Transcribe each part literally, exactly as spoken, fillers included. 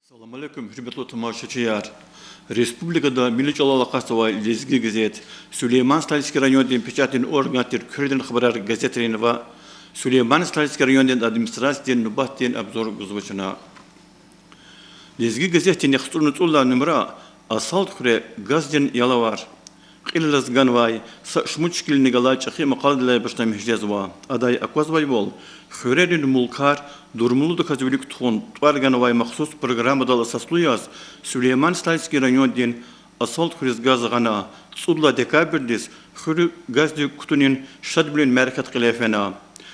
Салам алейкум, гьуьрметлу тамашачияр! Республикада милли чӀалал акъатзавай Лезги газет, Сулейман-Стальский райондин печатдин орган тир Куьредин хабарар газетрин ва Сулейман-Стальский райондин администрациядин нубатдин обзор гузва чна. Лезги газетдин яхцӀурни цӀудлай нумра Асалт хуьре газдин ялавар, кьил алаз ганвай са шумуд шикилни галай чӀехи макъаладилай башламиш жезва. Адай аквазвайвал, хуьрерин мулкар дурмалудаказ вилик тухун тӀвар ганвай махсус программадал асаслу яз Сулейман-Стальский райондин Асалт хуьруьз газ гъана. ЦӀуд лагьай декабрдиз хуьруьз газдик кутунин шадвилин мярекат кьиле фена.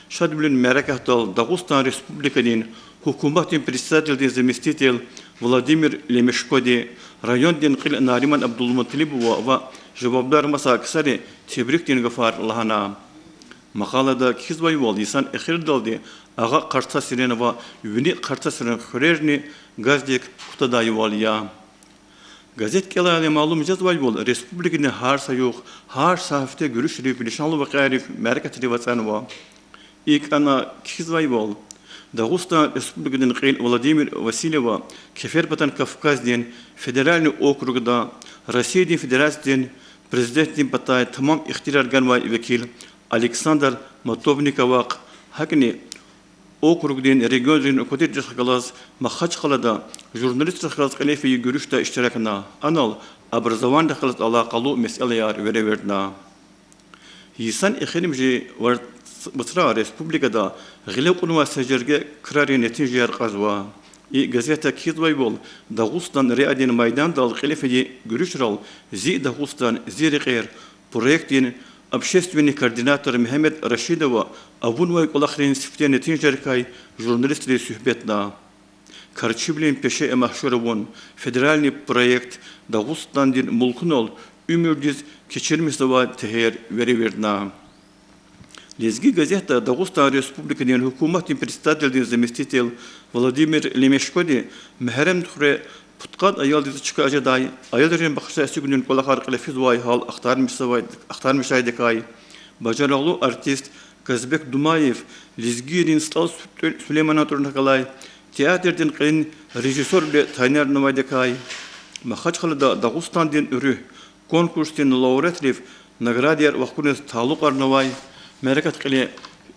Шадвилин мярекатдал Дагъустан Республикадин гьукуматдин председателдин заместитель Владимир Лемешкоди, райондин кьил Нариман Абдулмуталибова ва жавабдар маса ксари тебрикдин гафар лагьана. Макъалада кхьизвайвал, йисан эхирдалди Агъа Къарцасерин ва Вини Къарцасерин хуьрерни газдик кутадайвал я. Газет кӀелайла малум жезвайвал, республикадин гьар са югъ, гьар са гьафте гуьруьшрив, лишанлу вакъиайрив, мярекатрив ацӀанва. ИкӀ ана кхьизвайвал, Дагъустан Республикадин кьил Владимир Васильева Кеферпатан Кавказдин федеральный округда Россиядин Федерациядин Президентдин патай тамам ихтияр ганвай векил Александр Матовниковахъ, гьакӀни округдин регионрин аквадармишунрихъ галаз Махачкъалада журналистрихъ галаз кьиле фейи гуьруьшда иштиракна, анал образованидихъ галаз алакъалу месэлаяр веревирдна. Йисан эхиримжи вацра республикада гъиле кьунвай са жерге крарин нетижаяр кьазва. И газета кхьизвайвал, Дагъустан РИА-дин майдандал кьиле фейи гуьруьшрал Зи Дагъустан, зи рекьер проектдин общественный координатор Мегьамед Рашидова авунвай кӀвалахрин сифте нетижайрикай журналистри суьгьбетна. Карчивилин пеше машгьур авун федеральный проект Дагъустандин мулкунал уьмуьрдиз кечирмишзавай тегьер веревирдна. Лезги газетда Дагъустан Республикадин гьукуматдин председателдин заместитель Владимир Лемешкоди Мегьарамдхуьре пудкъад аялдиз чка жедай аялрин бахшдай эцигунин кӀвалахар кьиле физвай гьал ахтармишзавай-, ахтармишдайдакай, бажарагълу артист Казбек Думаев лезгийрин СтӀал Су-, Сулейманан тӀварунихъ галай театрдин кьилин режиссёрвиле танирнавайдакай, Махачкъалада Дагъустандин руьгь конкурсдин лауреатрив наградаяр вахкуниз талукьарнавай мярекат кьиле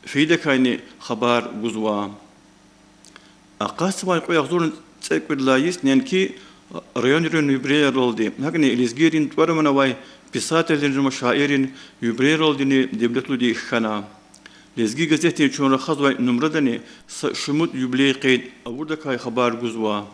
фейидакайни хабар гузва. Акъатзавай кьве агъзурни цӀекӀуьд лагьай йис неинки районрин юбилейралди, гьакӀни лезгийрин тӀвар-ван авай писателрин ва шаиррин юбилейралдини девлетлуди хьана. Лезги газетдин Чун рахазвай нумрадани са шумуд юбилей къейд авурдакай хабар гузва.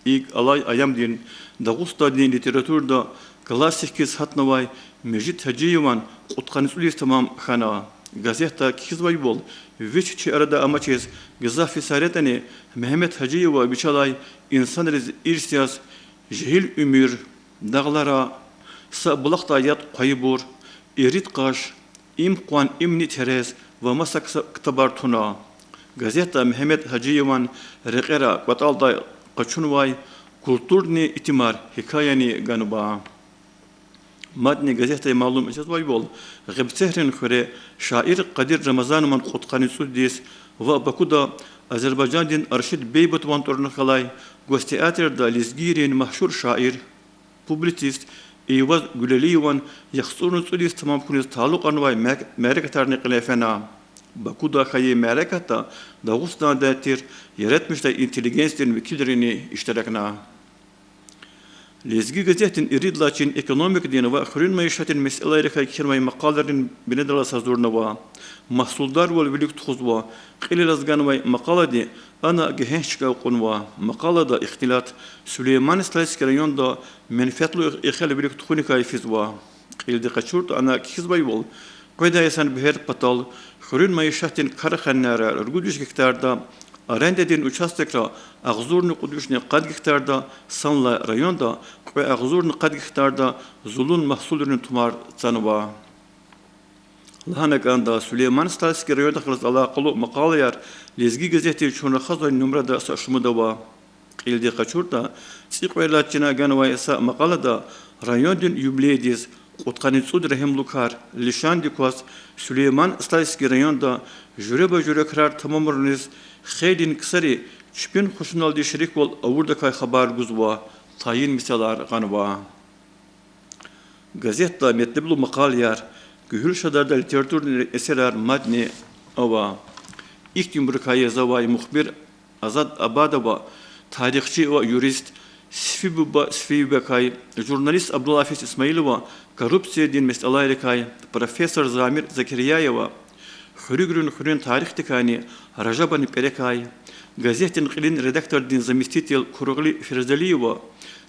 ИкӀ алай аямдин Дагъустандин литературада классик хьиз гьатнавай Межид Гьажиеван кьудкъанни цӀуд йис тамам хьана. Газетда кхьизвайвал, вич чи арада амачиз гзаф йисар ятӀани, Мегьамед Гьажиева вичелай инсанриз ирс яз Жегьил уьмуьр, Дагълара, Са булахдай яд хъвайибур, Ирид къаш, Им къван, им ни терез ва маса кса-, ктабар туна. Газетда Мегьамед Гьажиеван рекьера кӀватӀалдай къачунвай культурный итимар, гьикаяни ганва. Мадни газетдай малум жезвайвал, Гъебцегьрин хуьре шаир Къадир Рамазанован кьудкъанни цӀуд йис ва Бакуда Азербайжандин Рашид Бейбутован тӀварунихъ галай гостеатрда лезгийрин машгьур шаир, публицист Эйваз Гуьлалиеван яхцӀурни цӀуд йис тамам хьуниз талукьарнавай мя-, мярекатарни кьиле фена. Бакуда хьайи мярекатда Дагъустандай тир яратмишдай интеллигенциядин векилрини иштиракна. Лезги газетдин ирид лагьай чин экономикадин ва хуьруьн майишатдин месэлайрикай кхьенвай макъалайрин бинедаллаз гьазурнава. Магьсулдарвал вилик тухузва. Кьилелаз ганвай макъалади ана гегьенш чка кьунва. Макъалада ихтилат Сулейман-Стальский районда менфятлу эх-, эхел вилик тухуникай физва. Кьилди къачуртӀа, ана кхьизвайвал, къведай йисан бегьер патал хуьруьн майишатдин карханайра ругуд виш гектарда, арендадин участокра агъзурни кьуд вишни къад гектарда, санлай районда кьве агъзурни къад гектарда зулун магьсулрин тумар цанва. Лагьана кӀанда, Сулейман-Стальский райондихъ галаз алакъалу макъалаяр Лезги газетдин Чун рахазвай нумрада са шумуд ава. Кьилди къачуртӀа, цӀикьвед лагьай чина ганвай са макъалада райондин юбилейдиз Кьудкъанни цӀуд регьимлу кар лишандик кваз Сулейман-Стальский районда жуьреба-жуьре крар тамамарунриз хейлин ксари чпин хушуналди шериквал авурдакай хабар гузва, тайин месэлаяр гъанва. Газетда метлеблу макъалаяр, гуьгьуьл шадардай литературный эсерар мадни ава. Ихьтинбурукай язавай мухбир Азад Абадова, тарихчи ва юрист Сефи буба Сефиевакай, журналист Абдулафиз Исмаилова коррупциядин месэлайрикай, профессор Замир Закирияева хуьруьгрин хуьруьн тарихдикайни Ражабан пӀерекай, газетдин кьилин редактордин заместитель Куругъли Ферзалиева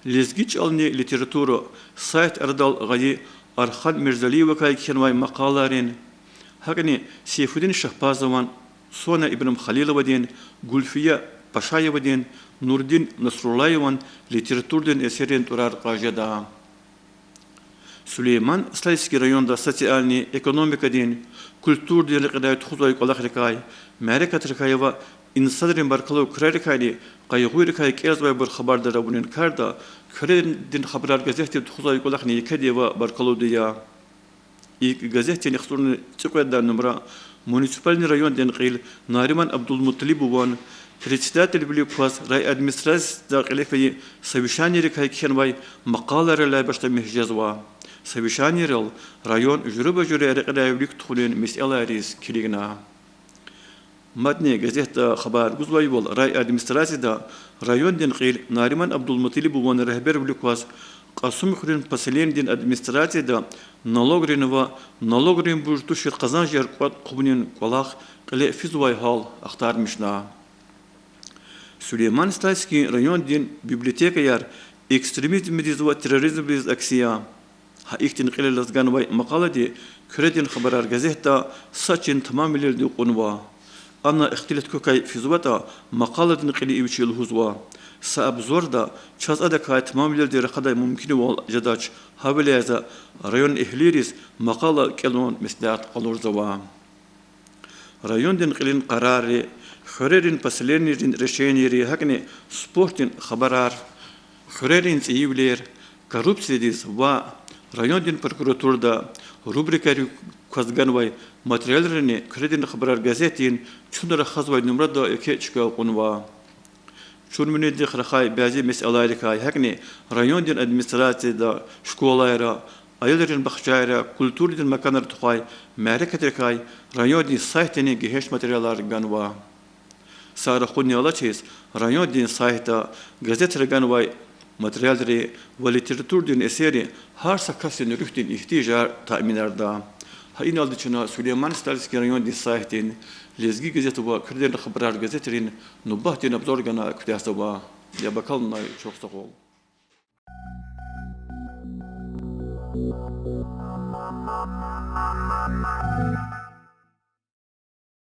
лезги чӀални литература сайт арадал гъайи Архан Мирзалиевакай кхьенвай макъалайрин, гьакӀни Сейфудин Шагьпазован, Сона Ибрагьимхалиловадин, Гульфия Пашаевадин, Нурдин Насруллаеван литературдин эсеррин тӀварар кьаз жеда. Сулейман-Стальский районда социальный, экономикадин, культурадин рекьидай тухузвай кӀвалахрикай, мярекатрикай ва инсанрин баркаллу крарикайни къайгъуйрикай кӀелзавайбур хабардар авунин карда Куьредин хабарар газетди тухузвай кӀвалахни екеди ва баркаллуди я. ИкӀ газетдин яхцӀурни цӀикьвед лагьай нумра муниципальный райондин кьил Нариман Абдулмуталибован председателвилик кваз райадминистрацияда кьиле фейи совещанийрикай кхьенвай макъалайрилай башламиш жезва. Совещанийрал район жуьреба-жуьре рекьидайвилик тухунин месэлайриз килигна. Мадни газетда хабар гузвайвал, райадминистрацияда райондин кьил Нариман Абдулмуталибован регьбервилик кваз Кьасумхуьруьн поселенидин администрацияда налогрин ва налогрин бурж тушир къазанжар кӀватӀ хъувунин кӀвалах кьиле физвай гьал ахтармишна. Сулейман-Стальский райондин библиотекаяр экстремизмдиз ва терроризмдиз акси я. Гьа ихьтин кьилелаз ганвай макъалади Куьредин хабарар газетда са чин тамамвилелди кьунва. Ана ихтилат квекай физватӀа, макъаладин кьили вичи лугьузва: са абзорда чаз адакай тамамвилелди рахадай мумкинвал жедач, гьавиляй за район эгьлийриз макъала кӀелун меслят къалурзава. Райондин кьилин къарарри, хуьрерин поселенийрин решенийри, гьакӀни спортдин хабарар, хуьрерин цӀийивилер, коррупциядиз ва райондин прокуратурада рубрикайрик кваз ганвай материалрини Куьредин хабарар газетдин чун рахазвай нумрада еке чка кьунва. Чун винидихъ рахай бязи месэлайрикай, гьакӀни райондин администрацияда, школайра, аялрин бахчайра, культурадин маканрин тухвай мярекатрикай райондин сайтдани гегьенш материалар ганва. Са рахунни алачиз, райондин сайтда газетра ганвай материалри ва литературадин эсерри гьар са касдин руьгьдин игьтияжар таъминарда. Гьа иналди чна Сулейман-Стальский райондин сайтдин Лезги газет ва Куьредин хабарар газетрин нубатдин обзор гана куьтягьзава. Я бакалнай чухсагъул.